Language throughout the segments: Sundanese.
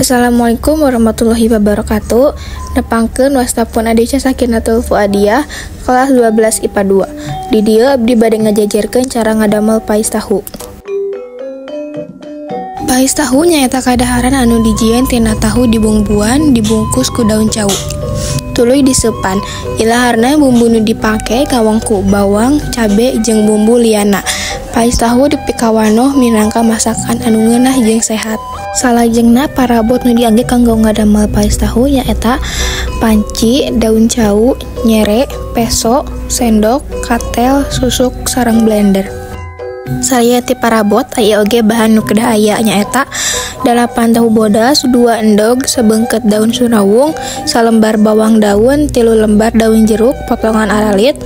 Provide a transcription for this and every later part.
Assalamualaikum warahmatullahi wabarakatuh. Nepangkeun, wasta pun Adisha Sakinatul Fuadiyah, kelas 12 IPA 2. Di dieu abdi bade ngajajarkeun cara ngadamel pais tahu. Pais tahu nyaeta kadaharan anu dijieun tina tahu dibumbuan, dibungkus ku daun cau, tuluy diseupan. Ilaharna bumbu nu dipake kawangku bawang, cabe, jeung bumbu liana. Pais tahu dipikawanoh minangka masakan anu ngeunah jeung sehat. Salajengna, parabot nu diangge kanggo ngadamel pais tahu nyaeta panci, daun cau, nyere, peso, sendok, katel, susuk, sareng blender. Salian ti parabot, aya oge bahan nu kedah aya, nyaeta 8 tahu bodas, 2 endog, sabeungkeut daun surawung, salembar bawang daun, 3 lembar daun jeruk potongan aralit,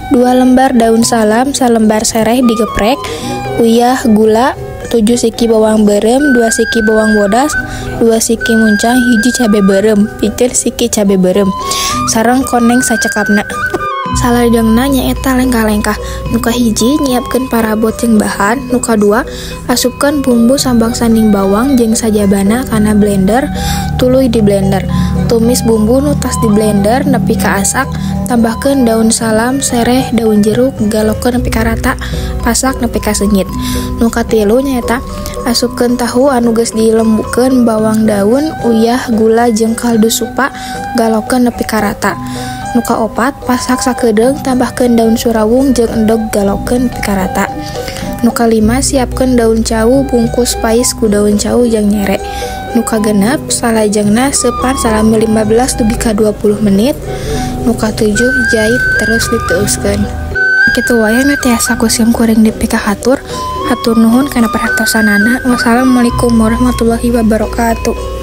2 lembar daun salam, salembar sereh digeprek, uyah, gula, 7 siki bawang beureum, 2 siki bawang bodas, 2 siki muncang, 1 cabe beureum, 7 siki cabe beureum, sareng koneng sacekapna. Salajengna nyaeta lengkah-lengkah. Nu kahiji, nyiapkeun parabot jeung bahan. Nu kadua, asupkeun bumbu sambang sanding bawang jeung sajabana kana blender, tuluy di blender. Tumis bumbu nu tas di blender nepi ka asak, tambahkeun daun salam, sereh, daun jeruk, galokeun nepi ka rata, pasak nepi ka seungit. Nu katilu nyaeta asupkeun tahu anu geus dilembukeun bawang daun, uyah, gula jeung kaldu supa, galokeun nepi ka rata. Nu kaopat, pasak sakedeung, tambahkeun daun surawung jeung endog, galokeun nepi ka rata. Nu kalima, siapkeun daun cau, bungkus pais ku daun cau jeung nyere. Nu kagenep, salajengna seupan salami 15 dugi ka 20 menit. Nu katujuh, jait terus diteuskeun. Kitu wae nu tiasa ku sim kuring dipikahatur. Hatur nuhun kana perhatosanana. Wassalamualaikum warahmatullahi wabarakatuh.